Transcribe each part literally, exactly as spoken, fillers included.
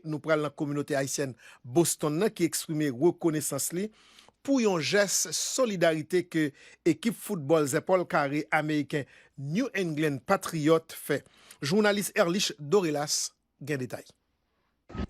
Nou pral nan kominote ayisyèn Boston nan ki eksprime rekonesans li pou yon jès solidarite ke ekip foutbòl zèpòl kare ameriken New England Patriot fè. Jounalis Erlich Dorelas gen detay.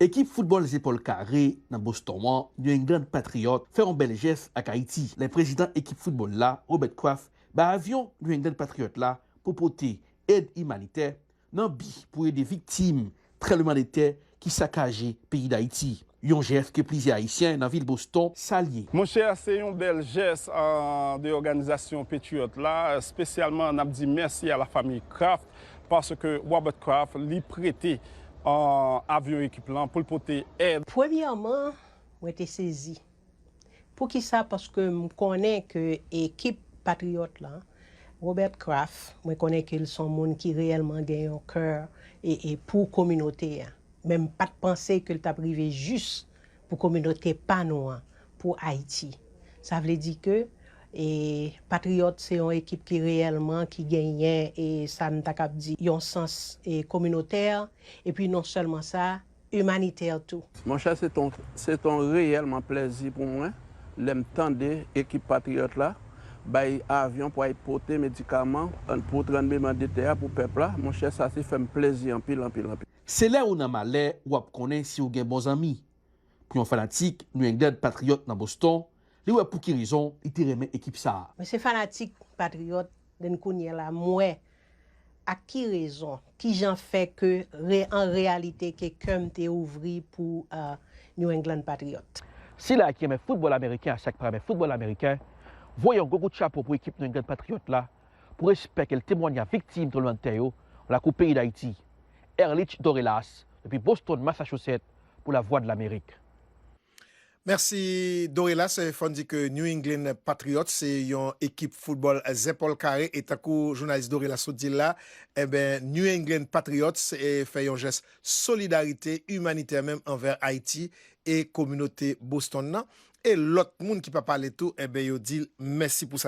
Ekip foutbòl zèpòl kare nan Boston an, New England Patriot, fè yon bèl jès ak Ayiti lè prezidan ekip foutbòl la, Robert Kraft, bay avyon New England Patriot la pou pote èd imanitè nan bi pou ede viktim tranblemanntè ki sakaje peyi Dayiti. Yon jès ke plizyè Ayisyen nan vil Boston salye. Monchè, se yon bèl jès, euh, de òganizasyon Patriot la, espesyalman n ap di mèsi a la famille Kraft, paske Robert Kraft, li prete, euh, avyon ekip lan pou l pote èd. Premyèman, mwen te sezi. Poukisa? Paske m konnen ke ekip Patriyòt la, Robert Kraft, mwen konnen ke l se yon moun ki reyèlman gen yon kè e, e pou kominote a. Men m pa t panse ke l t ap rive jis pou kominote pa nou an, pou Ayiti. Sa vle di ke, e, Patriyòt se yon ekip ki reyèlman, ki genyen, e sa m ta kab di, yon sans, e, kominotè, epi non sèlman sa, imanitè tou. Monchè, se ton, se ton reyèlman plèzi pou mwen lè m tande ekip Patriyòt la bay avyon pou al pote medikaman pou tranblemanntè a pou pèp la. Monchè, sa se fè m plèzi anpil, anpil, anpil. Se lè ou nan malè w ap konnen si w gen bon zanmi. Pou yon fanatik New England Patriots nan Boston, li wè pou ki rezon li te renmen ekip sa a. Mwen se fanatik Patriyòt, den kounye a la, m wè ak ki rezon, ki jan fè ke re-, an reyalite ke kè m te ouvri pou, euh, New England Patriots. Sila ki renmen foutbòl ameriken ak sa k pa renmen foutbòl ameriken, voye yon gwo kout chapo pou ekip New England Patriots la, pou respè ke l temwanye a viktim tranblemanntè yo nan lakou peyi Dayiti. Erlich Dorelas, depi Boston, Massachusetts, pou Lavwadlamerik. Mèsi, Dorelas. Fò n di ke New England Patriots se yon ekip foutbòl zèpòl kare, e tankou jounalis Dorelas sot di l la, enben, New England Patriots, e, fè yon jès solidarite imanitè menm anvè Ayiti e kominote Boston nan. E lòt moun ki pa pale tou, enben, yo di l mèsi pou sa.